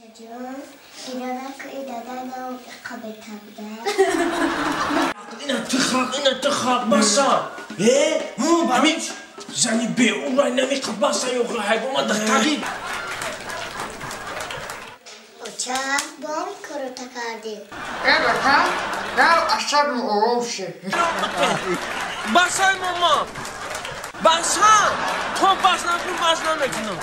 Чаҷон, инана ки даданам қабл табда. Ина тихақ, ина тихақ, баса. Э? Ҳамин зани беурай намеқад баса ё ҳайвона духтари. Оча, бом корота кардӣ. Э, бака, рав асабам ором шид. Басай, мама. Баса! То бас накун, бас намекунам.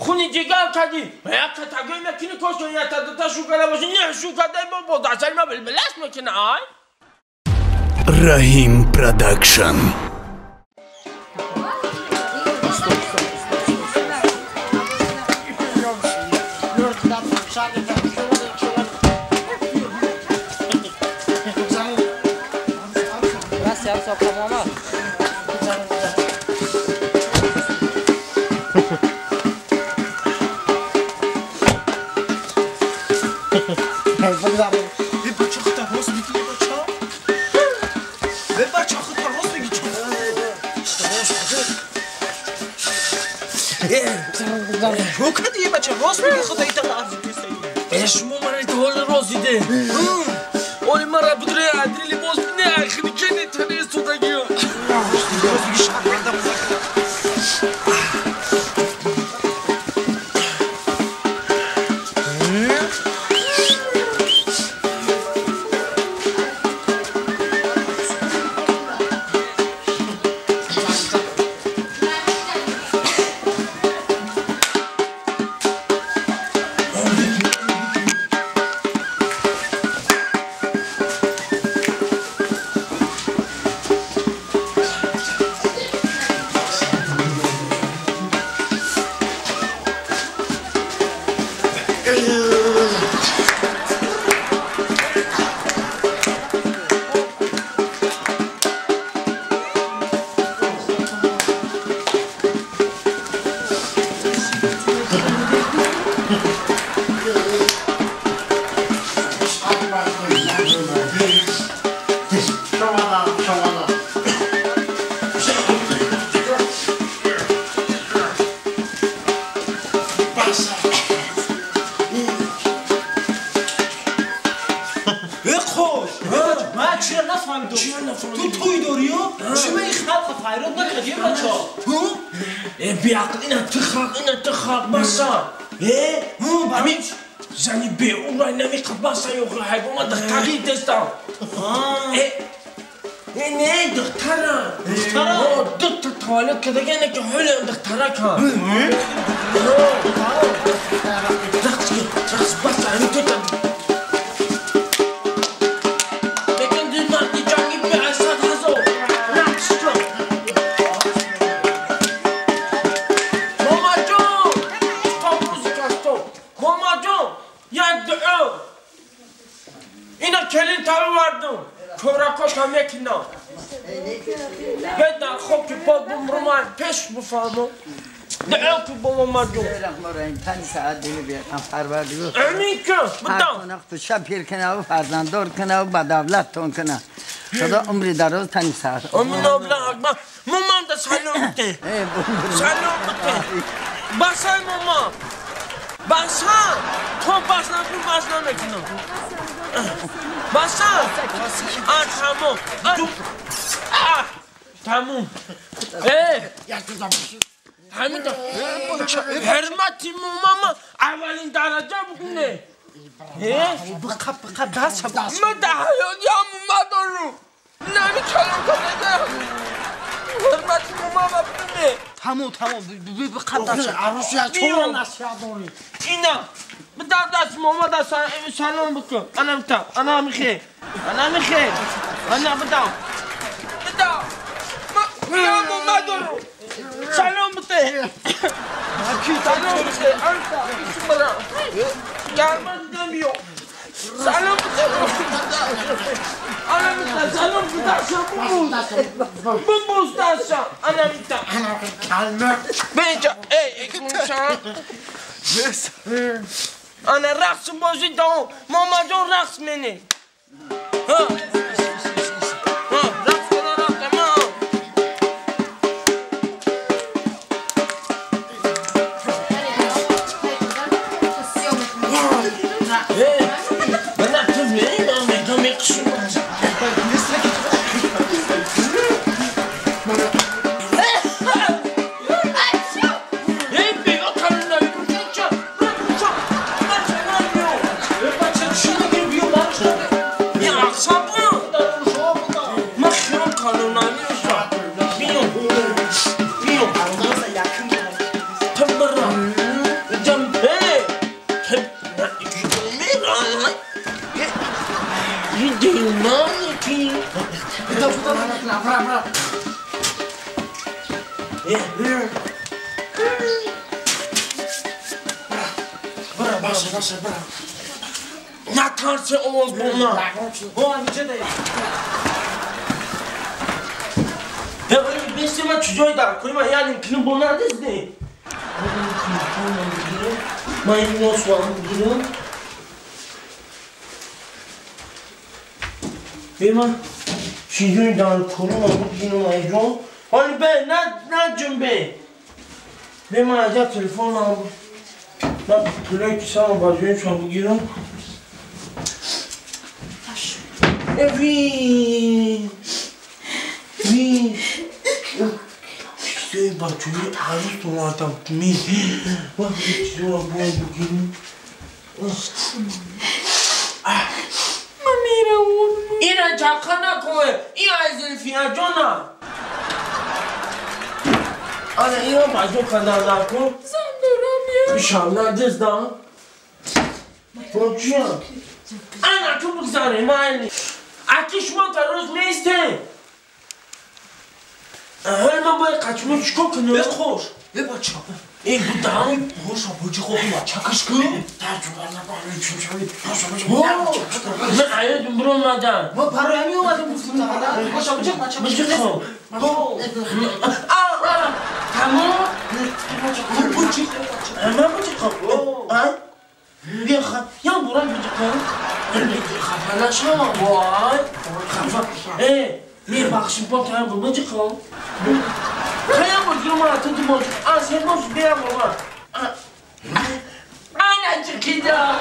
Хуни дигар кардӣ як катагӯй мекунӣ кошон якта дута шукара бошӣ не шукадай бо дастаи ма билбилаш мекунӣ ай. Раҳим Продакшн. Шумо мара ҳоли рост диде. Оли мара будре адри либос бине ахири кене тане истодагиё. Беақл ина тихақ, ина тихақ, баса. Э? Ҳамин зани беурай намеқад баса ё ҳайвона духтари дестам. Э? Э, не, духтара. Духтара? Дута туалет кардагане ки ҳолиам духтара кан. Рақс, рақс, баса, ҳамин тута. Лекин ду марди ҷанги беасад ҳазор. Рақс кун. Ина келин тавардум, кӯракоша мекунам. Бедар хоки под бумруман пеш буфаҳмам. Дуо ку бо мамаҷон. Амин кун, будам. Шаб пир кунаву фарзанддор кунаву ба давлаттон куна. Худо умри дароз тани саат. Амин аллоҳ акбар. Моманда салом бите. Салом бите. Басай мама. Баса! То бас накун, бас намекунам. Баса! А, тамом. Тамом. Э! Ҳамин ҳурмати мамама аввалин дараҷа букуне. Э? Биқа, даст ша, даст. Ман дар ҳаёти ҳамума дорум. Нами калон кардагам. Ҳурмати мамама бикуне. Тамом, тамом, биқа даст ша. Арӯсия чора насиҳат дорӣ? Ина, бидар даст мама да салом бикун. Ана бита, ана михе. Ана михе. Ана бидам. Бидам. Ман мама дорум. Салом бите. Салом бите. Анта, исмара. Гарман намиё. Салом бите. Ана бита, салом бита. Бубуз. Бубуз даша. Ана бита. Бенҷа, эй, экмуша. Ана рақс бозӣ даом. Мамаҷон рақс мене. Ҳа. бра бра. Бра баша баша бра. نترس آواز با من. با همیشه ده. بسی من چجایی در کنی من یعنی کنم با ندیزنی. من این ناسوام بگیرم. بی من چجایی در کنم من بگیرم ایجا. حالی به نه نه جنبه. بی من از تلفن من من پولای کیسه‌مو بازویم شما بگیرم. وی وی چیزای بچه‌های عروس اومدم می وقتی چیزا رو باید بگیریم. من میرم. اینه چرخه نکنه این از فیه جانم. آره اینو بچه کندر نکن. زن دارم یه. ایشالله دزدم. با چیم؟ انا تو بگذاره من اکی شما تا روز نیسته. حالا من باید قچمو چیکار کنم؟ بخور به بچه. ای بودم خوش آبوجی خوب بچه کش کن. من عیدم برو اومدم. ما برای همین اومدم گفتم خوش آبوجی بچه بچه خوب. تمام. بچه من بچه خوب. بیا خب یا برای بچه خوب. خفه نشم وای خفه. ای میبخشیم با تایم بچه خوب. خیلی بود ما تو تو بود. از هیچ بیا بابا. انا چکیدم.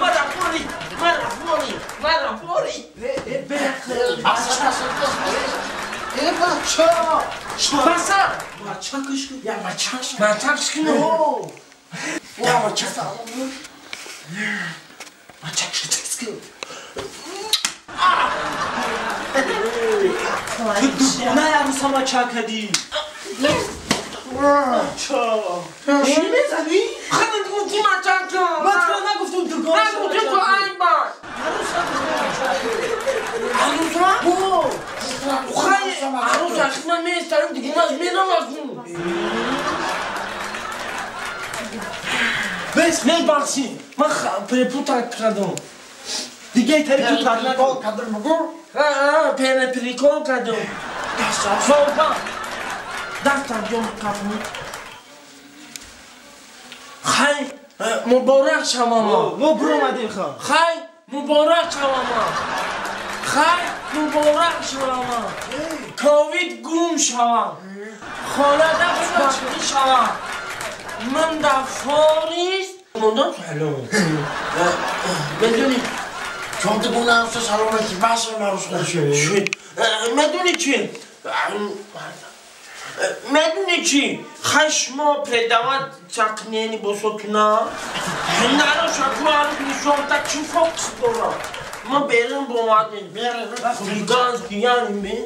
مرا فوری مرا فوری مرا فوری. ای بچه. بسا. بچه کش کن. یا بچه. بچه کش کن. یا بچه. بچه کش کن. تو نه عروس ما چه کردی؟ چه؟ چی میزنی؟ خودت گفتی ما چه کردم. من تو نگفتم تو گفتی. نگفتی تو این بار. عروس عروس ما؟ خیلی عروس اخی من میستم دیگه من میرم از اون. بس میبخشی من پریپوت کردم. دیگه تری تو پریکول کردم بگو. ها پریکول کردم. سلطان دستم جام کافم. خی مبارک شما ما. ما برو اومدیم خا. خی مبارک شما ما. خی مبارک شما ما. کووید گم شما. خانه خوشبختی شما. من در فاریس موندم سلام. بدونی چون تو گونه سلامتی بس من شد. میدونی چی؟ میدونی چی؟ خشما پردوات چقنینی بسوتنا. نرو شکو عروس نشون تا چی فوکس دارم. ما بیرون بومدیم. خولیگان کیانیم بی؟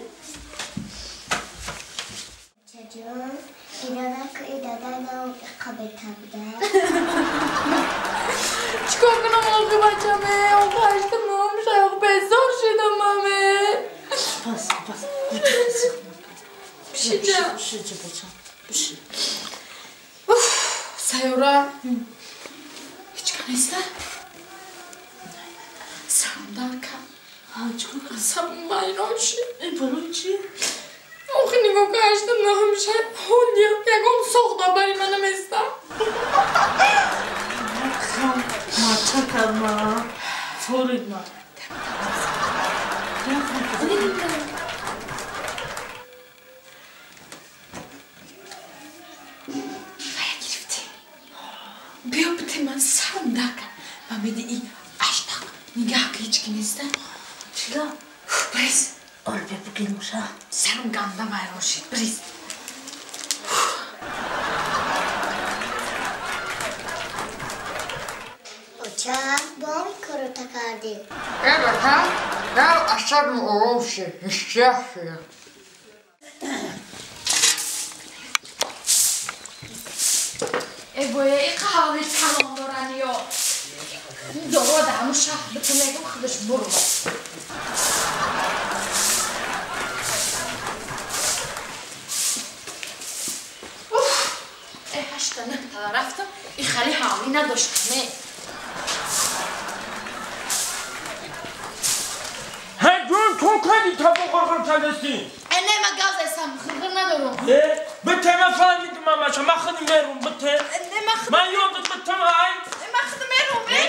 چجور؟ اینا نکو ای دادن قبل تبده. چیکار کنم آقای بچمه؟ آقا هشت ماه میشه آقا بزار شدم مامه. بس بس. بشه بشه بچم بشه. سیارا هیچ کس نیست؟ سرم در کن. چیکار کنم؟ سرم ویران شد. این برای چی؟ آخه نگاه که هشت ماه میشه هوندیا یکم ساخته برای منم استم. ما کردم فورید ما. گرفتی. بیا بده من سرم در کن. و میدی ای اشتاق نگاه که هیچ کی نیست. چرا؟ بریز. آل بیا بگیرم سرم گنده ویران شد. بریز. چه با این کارو کردی؟ ای بچه نه اصلا آروم شد هیچ شد. ای بویا این قهوه کلام دارن یا این دارو در همون شهر بتون میگم خودش برو. надошт не. Ҳай ҷон ту кадӣ та бо ғирғир кардастӣ? Не ма гав застам ғирғир надорам. Бите ма фаҳмидим ҳамаша ма худи мерум бите. Ман ёдат битам ай. Ма худи мерум е?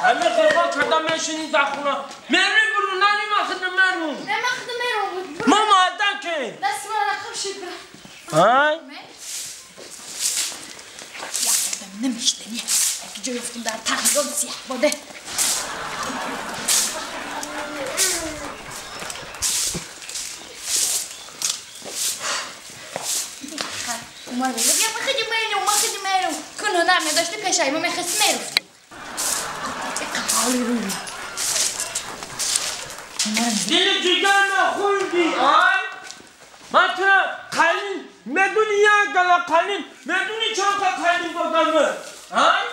Ҳами ғирғир карда мешинӣ дар хона. Мери буру нани ма худи мерум. Не ма худи мерум. Ма маъдан ке. Дасти мара рақам шид бира. Ай. Як одам намешдани. Як ҷо ёфтум дар тағйирот сиёҳ боде. Умар мегӯяд ма худи мерум, ма худи мерум. Кун ҳунар медошти пешаи ма мехости меруфтӣ. Қаҳоли рӯй. Дили ҷигар ма хӯрдӣ ай. Ман тура қалин медуни як гала қалин медуни чанд та қалин додам ай.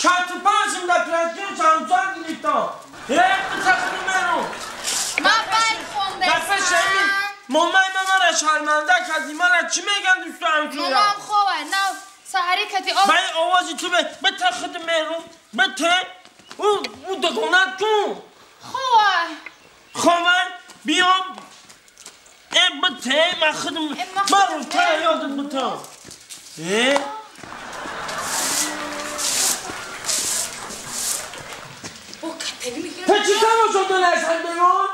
65 да пирастин шамсар гирифтам. Бите худи мерум. Ма байд хондастам. Мамай ма мара шарманда кардӣ мара чӣ меган дӯсту ҳамсоя? Мамам хобай нав саҳарӣ кати об. Ман овози ту бите худи мерум бите. Ӯ дугонат ку? Хобай. Хобай биё бите ма худм мару та ёдат битам. Бо катагӣ мекунам. Ту чӣ тамошо дорӣ аз ҳамберон?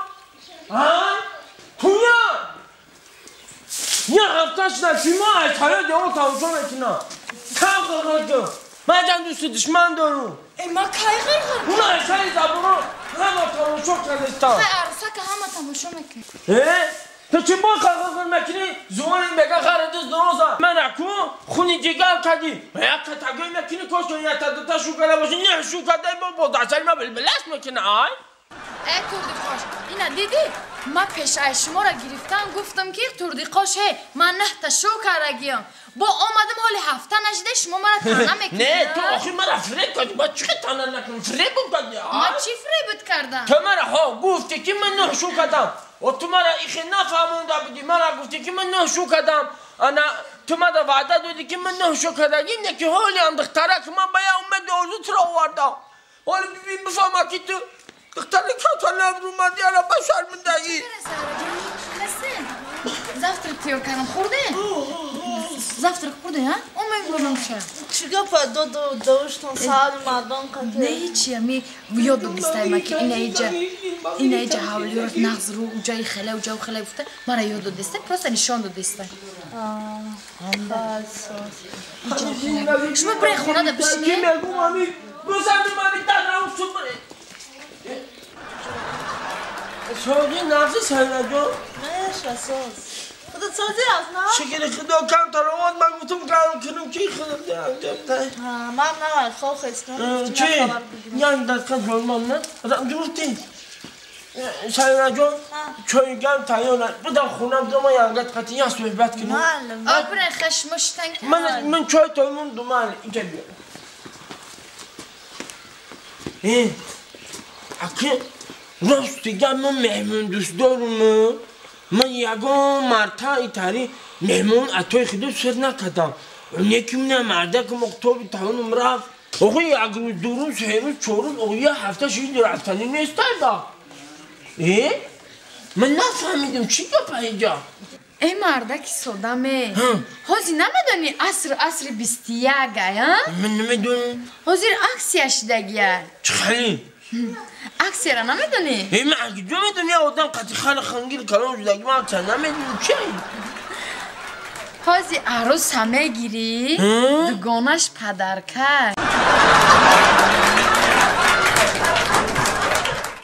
Туя! Я ҳафта шуда филмо аз ҳаёт яво тамошо мекунам. Кам ғирғир кун. Ман ҷан дӯсти душман дорум. Ма кай ғирғир? Уна ашари забоно ҳама тамошо кардастам. Хай арӯсака ҳама тамошо мекунӣ. Ту чӣ бо ғирғир мекунӣ? Зувони мега ғари дӯст дороза. Ман аку хуни ҷигар кардӣ. Як катагӯй мекунӣ кош якта дута шу карда бошӣ. Не шу карда бо дастаи ма билбилаш мекунӣ ай. Турдиқош ина дидӣ? Ма пешаи шуморо гирифтам гуфтам ки Турдиқош ҳе ман наҳта шу кардагиям. Бо омадам ҳоли ҳафта нашида шумо мара тана мекунед. Не ту охир мара фиреб кардӣ. Ба чӣ тана накунӣ? Фиреб кардӣ. Ма чӣ фиребт кардам? Ту мара ҳо гуфтӣ ки ман нӯҳ шу кардам. О ту мара ихе нафаҳмонда будӣ. Мара гуфтӣ ки ман нӯҳ шу кардам. Ана ту мара ваъда додӣ ки ман нӯҳ шу кардагим не ки ҳоли андухтара ки ман ба як умеди орзу туро овардам. Ҳоли бибин бифаҳма ки ту духтари ката набрумадӣ ана ба шармандагӣ. Завтрак тайёр кардам хӯрде? Завтрак хӯрде, а? Омем бурам ша. Чӣ гапа доду доштон сари мардон қати? Не ҳичи ами ёд додистайма ки инаиҷа ҳавлиёро нағз рӯ уҷаи хеле уҷау хеле гуфта мара ёд додистай, просто нишон додистай. Шумо бирен хонада бишинед. Сози нағзи сайраҷон? Меша соз. Худат созӣ аст, на? Шукри худо камтар овоз ман гуфтам гарм кунам ки худам Ман навай хоб хестам. Чи? Як дақиқа ҷонмон на? Гуфтӣ сайраҷон чой гарм тайёр аст. Бидам хона бидам ман янгат қати як суҳбат кунем. Бирен хашмо шитан. Ман чой тоймон думал инҷа биё. Аки рост дигар ман меҳмон дӯст дорум. Ман ягон марта итари меҳмон атои худо сир накардам. Неки мина мардакам октоби тавонам рафт. Охи як рӯз, ду рӯз, се рӯз, чор рӯз, охи як ҳафта шид рафтанӣ нестай ба. Ман нафаҳмидам чӣ гапа инҷа. Э мардаки содаме. Ҳозир намедонӣ аср асри 21 ай, а? Ман намедонам. Ҳозир аксия шидагия. Чӣ хеле? Аксияра намедонӣ? Ман куҷо медонам, як одам қати хали хангил калон шудаги ман аксия намедонам чи? Ҳозир арӯса мегирӣ, дугонаш падарка.